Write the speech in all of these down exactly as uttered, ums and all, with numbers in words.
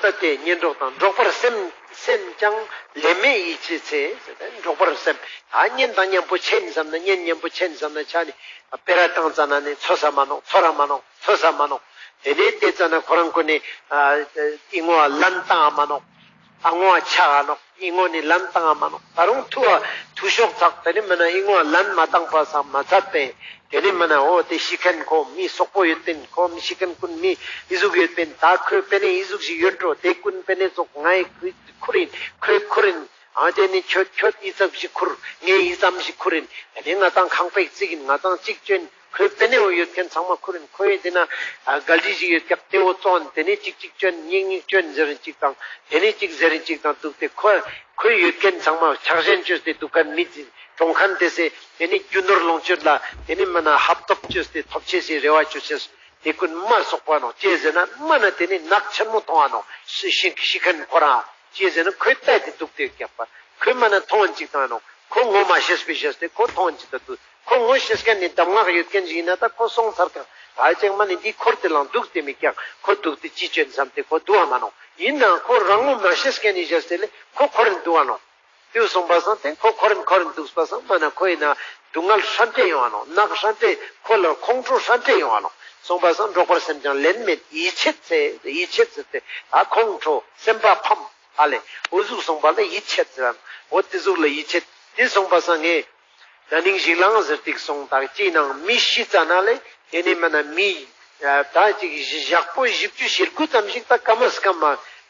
ལྟ་སྟེ་གཉེན་གྲོགས་དང་འགྲོགས་པར་སེམས་སེམས་ཀྱང་ལན་མེད་ཡིད་ཆེས་ཚེ། འགྲོགས་པར་སེམས། ད་གཉེན་དང་མཉམ་པོ་ཆེན་བསམ་ན་གཉེན་མཉམ་པོ་ཆེན་བསམ་ན་ཆ་ནི་སྤེ་ར་བཏང་ཙ་ན་ནི་ཚོ་ས་མ་ནོག་ཚོ་ར་མ་ནོག་ཚོ་ས་མ་ནོག་དེ་ནས་དེ་ཙ་ན་ཁོ་རང་ཀུན་ནི་ཨ་ཨི་ངོ་ལན་བཏང་ང་མ་ནོག་ཨ་ངོ་ཆ་ག་ནོག་ཨི་ངོ་ནི་ལན་བཏང་ང་མ་ནོག་ད་རུང་ཐུ་བ་ཐུ་ཤོག་ཚག་དེ་ནི་མ་ན་ཨི་ངོ་ལན་མ་བཏང་པ་སང་མ་ཚད་པས། དེ་ནི་མ་ན་འོ་དེ་ཤི་མཁན་ཁོ་མི་སོག་པོ་ཡོད་པིན། ཁོ་མི་ཤི་མཁན་ཀུན་མི་ཨི་ཟུག་ཡོད་པིན། ད་ཁོའི་པེ་ནེ་ཨི་ཟུག་ཞིག་ཡོད་འགྲོ། དེ་ཀུན་པེ་ནེ་ཙོགས་ངའི་ཁུར་ཨིན། ཁོའི་ཁུར་ཨིན། ཨ་དེ་ནི་ཁྱོད་ཁྱོད་ཨི་ཙམ་ཞིག་ཁུར། ངའི་ཨི་ཙམ་ཞིག་ཁུར་ཨིན། དེ་ནི་ང་དང་ཁང་པའི་རྩིག་ཨིན། ང་དང་གཅིག་ཅོན། ཁོའི་པེ་ནེ་འོ་ཡོད་མཁན་ཚང་མ་ཁུར་ཨིན། ཁོའི་དེ་ན་ཨ་གལ་ཏེ་ཞིག་ཡོད་ཀྱག་དེ་འོ་ཙོགས་ཨིན། དེ་ནི་གཅིག་གཅིག་ཅོན། གཉིས་གཉིས་ཅོན་ཟེར་རིན་གཅིག་དང་། དེ་ནི་གཅིག་ཟེར་རིན་གཅིག་དང་འདུག་སྟེ་ཁོ་ཁོའི་ཡོད་མཁན་ཚང་མ་ཆག་ཞེན་ཅོས་ཏེ་འདུག་མཁན་མི་ཅིག་གྲོངས་མཁན་དེ་སེ་དེ་ནི་རྒྱུ་ནོར་ལོངས་སྤྱོད་ལ་དེ་ནི་མ་ན་ཧབ་ཐོབ་ཅོས་ཏེ་ཐོབ་ཅེས་སི་རེ་བ་ཅོ་ཅེས་དེ་ཀུན་མ་སོག་པ་ནོག་ཅི་ཟེར་ན་མ་ན་དེ་ནི་ནག་ཆེན་མོ་མཐོང་ང་ནོག་ཤི་ཤི་ཤི་མཁན་ཁོ་རང་ཅི་ཟེར་ན་ཁོའི་ལྟ་དེ་འདུག་སྟེ་ཀྱག་པ། ཁོའི་མ་ན་མཐོང་ཅིག་བཏང་ནོག་ཁོ་ངོ་མ་ཤེས་པའི་ཞེས་ཏེ་ཁོ་མཐོང་ཅིག་ད་འདུག་ཁོ་ངོ་ཤེས་མཁན་ནི་གདམས་ངག་ཡོད་མཁན་ཞིག་ཡིན་ན་ད་ཁོ་སོང་ཚར་ཀྱག་ད་ཅང་མ་ནི་འདི་འཁོར་དེ་ལང་འདུག་སྟེ་མི་ཀྱག་ཁོ་འདུག་སྟེ་ཅི་ཅོན་བསམ་སྟེ་ཁོ་འདུག་ག་མ་ནོག་ཡིན་ནའང་ཁོ་རང་ངོ་མ་ཤེས་མཁན་ནི་ཞེས་ཏེ་ལེ་ཁོ་ཁོ་རང་འདུག་ག་ནོག་དེ་སོང་པ་སང་དེ་ཁོ་ཁོ་རང་ཁོ་རང་འདུག་པ་སང་མ་ན་ཁོ་ཡིན་ན་སྡུག་བསྔལ་ཧྲན་ཏེ་ཡོང་ང་ནོག་ནག་ཧྲན་ཏེ་ཁོ་ལ་ཁོང་ཁྲོ་ཧྲན་ཏེ་ཡོང་ང་ནོག་སོང་པ་སང་འགྲོགས་པར་སེམས་ཀྱང་ལན་མེད་ཡིད་ཆད་ཚེ། ཡིད་ཆད་ཚེ་ཏེ་ད་ཁོང་ཁྲོ་སེམས་པ་ཕམ། ཨ་ལེ། འོ་ཟུག་སོང་པ་ལ་ཡིད་ཆད་ཟེར་ར་ནོག་འོ་དེ་ཟུག་ལ་ཡིད་ཆད། དེ་སོང་པ་སང་ངས་ན་ནིང་ཞིག་ལའང་ཟེར་ཏེ་སོང་། ད་ཅི་ནང་མི་ཤི་ཙ་ན་ལེ་དེ་ནི་མ་ན་མི་ད་ཅིག་ཞག་པོ་བཞི་བཅུ་ཞེ་དགུ་ཙམ་ཞིག་ད་སྐམ་མ་སྐམ་མ་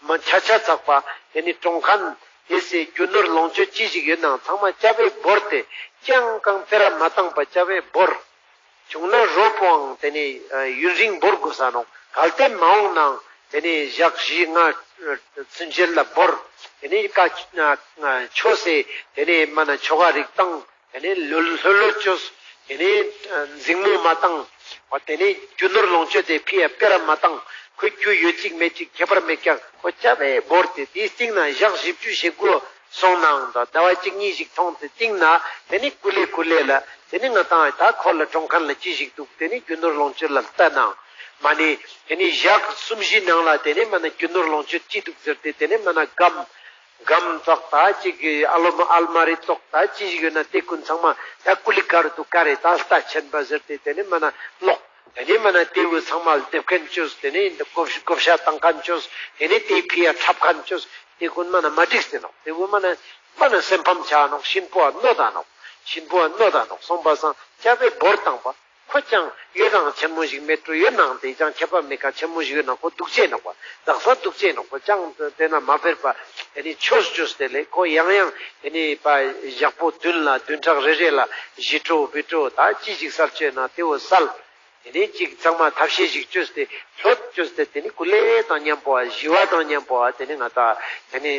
མ་ཆ་ཆ་ཚག་པ་དེ་ནི་གྲོངས་མཁན་དེ་སེ་རྒྱུ་ནོར་ལོངས་སྤྱོད་ཅི་ཞིག་ཡོད་ནའང་ཚང་མ་སྐྱ་བོས་བོར་ཏེ་ཅང་གང་སྤེ་ར་མ་བཏང་པ་སྐྱ་བོས་བོར། བྱུང་ན་རོ་པོའང་དེ་ནི་ཡུན་རིང་བོར་དགོས་ས་ནོག་གལ་ཏེ་མ་འོང་ནའང་དེ་ནི་ཞག་བཞི་ལྔ་ཚུན་ཆད་ལ་བོར། དེ་ནི་ཀ་ཆོས་སེ་དེ་ནི་མ་ན་ཆོ་ག་རིགས་བཏང་། དེ་ནི་ལྷོད་ལྷོད་ལྷོད་ཅོས། དེ་ནི་འཛིང་མོ་མ་བཏང་། འོ་དེ་ནི་རྒྱུ་ནོར་ལོངས་སྤྱོད་དེ་ཕི་ཡ་སྤེ་ར་མ་བཏང་། ཁོའི་རྒྱུ་ཡོད་ཅིག་མེད་ཅིག་ཁྱད་པར་མེད་ཀྱག་ཁོ་སྐྱ་བོས་བོར་ཏེ་དེའི་སྟེང་ན་ཞག་བཞི་བཅུ་ཞེ་དགུ་སོང་ནའང་ད་ཟླ་བ་གཅིག་གཉིས་ཤིག་མཐོང་སྟེ་སྟེང་ན་དེ་ནི་ཀུ་ལེ་ཀུ་ལེ་ལ་དེ་ནི་ང་དང་ད་ཁོ་ལ་གྲོངས་མཁན་ལ་ཅི་ཞིག་འདུག་དེ་ནི་རྒྱུ་ནོར་ལོངས་སྤྱོད་ལ་ལྟ་ནའང་མ་ནི་དེ་ནི་ཞག་གསུམ་བཞིའི་ནང་ལ་དེ་ནི་མ་ན་རྒྱུ་ནོར་ལོངས་སྤྱོད་ཅི་འདུག་ཟེར་ཏེ་དེ་ནི་མ་ན་སྒམ་སྒམ་ཙོགས་ད་ཅིག་གི་ཨ་ལོ་མ་ཨལ་མ་རི་ཙོགས་ད་ཅི་ཞིག་ཡོད་ན་དེ་ཀུན་ཚང་མ་ད་ཀུ་ལི་ག་རུ་འདུག་ག་རེ་ད་ལྟ་ཆེན་པ་ཟེར་ཏེ་དེ་ནི་མ་ན་ཀློག་དེ་ནི་མ་ན་དེ་བོ་ཚང་མ་ལ་འདེབས་མཁན་ཅོས། དེ་ནི་བགོ་བཤའ་བཏང་མཁན་ཅོས། དེ་ནི་དེ་ཕི་ཡ་འཁྲབ་མཁན་ཅོས། དེ་ཀུན་མ་ན་མ་འགྲིག་སྟེ་ནོག་དེ་བོ་མ་ན་མ་ན་སེམས་ཕམ་ཆ་ནོག་གཤིན་པོ་ཨ་གནོད་ད་ནོག་གཤིན་པོ་ཨ་གནོད་ད་ནོག་སོང་པ་སང་སྐྱ་བོས་བོར་བཏང་པ། ཁོ་ཅང་ཡོད་ནའང་ཆེན་མོ་ཞིག་མེད་འགྲོ། ཡོད་ནའང་དེ་ཅང་ཁྱད་པར་མེད་ཀ་ཆེན་མོ་ཞིག་ཡོད་ན་ཁོ་སྡུག་ཅེས་ནོག་པ། དག་ས་སྡུག་ཅེས་ནོག་པ། ཅང་དེ་ན་མ་ཕེར་པ་དེ་ནི་ཆོས་ཅོས་ཏེ་ལེ་ཁོ་ཡང་ཡང་དེ་ནི་པ་ཞག་པོ་བདུན་ལ་བདུན་ཕྲག་རེ་རེ་ལ་ཞི་ཁྲོ་བི་ཁྲོ་ད་ཅི་ཞིག་སལ་ཅེས་ན་དེ་བོ་སལ། དེ་ནི་ཅིག་ཚང་མ་ཐབས་ཤེས་ཤིག་བཅོས་ཏེ་ལྷོད་བཅོས་ཏེ་དེ་ནི་ཀུ་ལེ་དང་མཉམ་པོ་བ་ཞི་བ་དང་མཉམ་པོ་བ་དེ་ནི་ང་ད་དེ་ནི་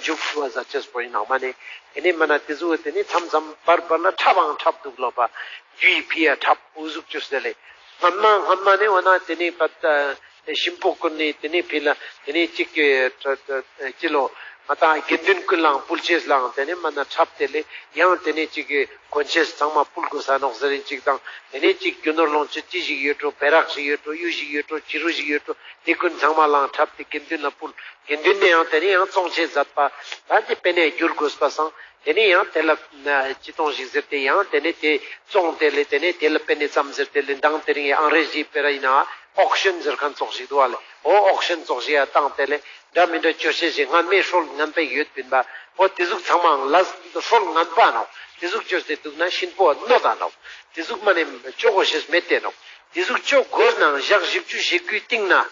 འཇུག་ཧྲུལ་བ་ཟ་ཅེས་པོ་ཡིན་ནོག་མ་ནི་དེ་ནི་མ་ན་དེ་ཟུག་དེ་ནི་མཚམས་མཚམས་བར་བར་ལ་འཁྲབ་ཨང་འཁྲབ་འདུག་ལོ་པ། རྒྱུ་ཡི་ཕི་ཡ་འཁྲབ་འུ་ཟུག་བཅོས་ཏེ་ལེ། སྔན་མ་སྔན་མ་ནི་འོ་ན་དེ་ནི་པ་ད་གཤིན་པོ་ཀུན་ནི་དེ་ནི་ཕི་ལ་དེ་ནི་ཅིག་གི་ཅི་ལོ། ང་དང་དགེ་འདུན་ཀུན་ལའང་ཕུལ་ཅེས་ལའང་དེ་ནི་མ་ན་འཁྲབ་སྟེ་ལེ། ཡང་དེ་ནི་ཅིག་གི་གོན་ཆས་ཚང་མ་ཕུལ་དགོས་ས་ནོག་ཟེར་རིན་ཅིག་དང་དེ་ནི་ཅིག་རྒྱུ་ནོར་ལོངས་སྤྱོད་ཅི་ཞིག་ཡོད་འགྲོ། བེ་རག་ཞིག་ཡོད་འགྲོ། གཡུ་ཞིག་ཡོད་འགྲོ། བྱི་རུ་ཞིག་ཡོད་འགྲོ། དེ་ཀུན་ཚང་མ་ལའང་འཁྲབ་སྟེ་དགེ་འདུན་ལ་ཕུལ། དགེ་འདུན་ནི་ཡང་དེ་ནི་ཡང་བཙོང་ཆས་མཛད་པ་ད་དེ་པེ་ནེ་བསྒྱུར་དགོས་པ་སང་དེ་ནི་ཡང་དེ་ལ་ཅི་གཏོང་ཞིག་ཟེར་ཏེ་ཡང་དེ་ནི་དེ་བཙོང་སྟེ་ལེ་དེ་ནི་དེ་ལ་པེ་ནེ་ཙམ་ཟེར་ཏེ་ལེ་མདང་དེ་རིང་ཨང་རེ་ཟི་སྤེ་ར་ཡིན་ན་ཨོག་ཤན་ཟེར་མཁན་ཙོགས་ཤིག་འདུག་བ་ལེ། འོ་ཨོག་ཤན་ཙོགས་ཤིག་ཡ་བཏང་སྟེ་ལེ། འདྲ་མི་འདྲ་བཅོ་ཤེས་ཤིག་སྔན་མའི་སྲོལ་ངན་པ་ཡོད་པིན་པ། འོ་དེ་ཟུག་ཚང་མའང་ལ་སྲོལ་ངན་པ་ནོག་དེ་ཟུག་བཅོས་ཏེ་འདུག་ན་གཤིན་པོ་གནོད་ད་ནོག་དེ་ཟུག་མ་ནེ་བཅོ་དགོས་ཤེས་མེད་དེ་ནོག་དེ་ཟུག་བཅོ་དགོས་ནའང་ཞག་བཞི་བཅུ་ཞེ་དགུའི་སྟེང་ན།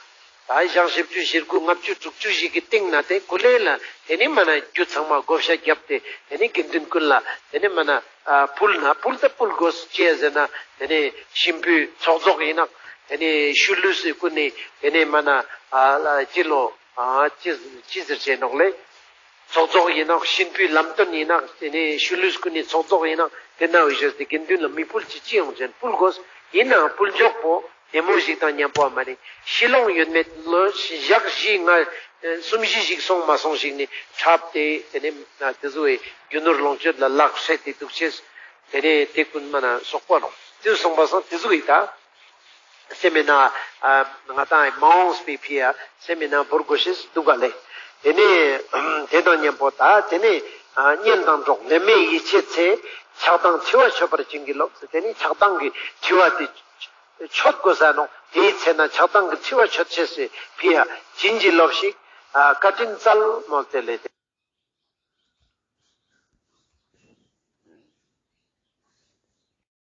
ད་ཞག་བཞི་བཅུ་ཞེ་དགུ་ལྔ་བཅུ་དྲུག་ཅུ་ཞིག་གི་སྟེང་ན་དེ་ཀུ་ལེ་ལ་དེ་ནི་མ་ན་རྒྱུ་ཚང་མ་བགོ་བཤའ་བརྒྱབ་སྟེ་དེ་ནི་དགེ་འདུན་ཀུན་ལ་དེ་ནི་མ་ན་ཕུལ་ན་ཕུལ་ད་ཕུལ་དགོས་ཅི་ཟེར་ན་དེ་ནི་གཤིན་པོའི་ཚོགས་རྫོགས་ཡིན་ནོག་དེ་ནི་ཤུལ་ལུས་སི་ཀུན་ནི་དེ་ནི་མ་ན་ཅི་ལོ། ཨ་ཅི་ཅི་ཟེར་ཅེས་ནོག་ལེ། ཚོགས་རྫོགས་ཡིན་ནོག་གཤིན་པོའི་ལམ་སྟོན་ཡིན་ནོག་དེ་ནས་ཤུལ་ལུས་ཀུན་ནི་ཚོགས་རྫོགས་ཡིན་ནོག་དེ་ན་འོ་ཞེས་ཏེ་དགེ་འདུན་ལ་མི་ཕུལ་ཅི་ཅི་ཡོང་ཅན་ཕུལ་དགོས། ཡིན་ནའང་ཕུལ་འཇོག་པོ་བདེ་མོ་ཞིག་དང་མཉམ་པོ་མ་རེད། ཤི་ལོང་ཡོད་མེད་ལོ་ཞག་བཞི་ལྔ་གསུམ་བཞི་ཞིག་སོང་མ་སོང་ཞིག་ནི་འཁྲབ་སྟེ་དེ་ནས་དེ་ཚོ་བའི་རྒྱུ་ནོར་ལོངས་སྤྱོད་ལ་ལག་ཧྲེད་དེ་འདུག་ཅེས། དེ་ནས་དེ་ཀུན་མ་ན་སོག་པོ་ནོག་དེ་སོང་པ་སང་དེ་ཚོ་ཡིན་ད། སེམས་མེད་ན་ང་ཏང་མ་འོངས་པའི་ཕི་ཡ་སེམས་མེད་ན་བོར་དགོས་ཤེས་འདུག་ག་ལེ། དེ་ནས་དེ་དང་མཉམ་པོ་ད་དེ་ནས་གཉེན་དང་གྲོགས་ལན་མེད་ཡིད་ཆེས་ཚེ། ཆགས་སྡང་འཆི་བ་ཆོད་པར་བྱིན་གྱིས་རློབས་ཟེར། དེ་ནས་ཆགས་སྡང་གི་འཆི་བ་དེ་ཆོད་དགོས་ས་ནོག་དེའི་ཚེ་ན་ཆགས་སྡང་གི་འཆི་བ་ཆོད་ཅེས་སི་ཕི་ཡ་བྱིན་གྱིས་རློབས་ཤིག་བཀའ་དྲིན་སྩལ་མོལ་ཏེ་ལེ།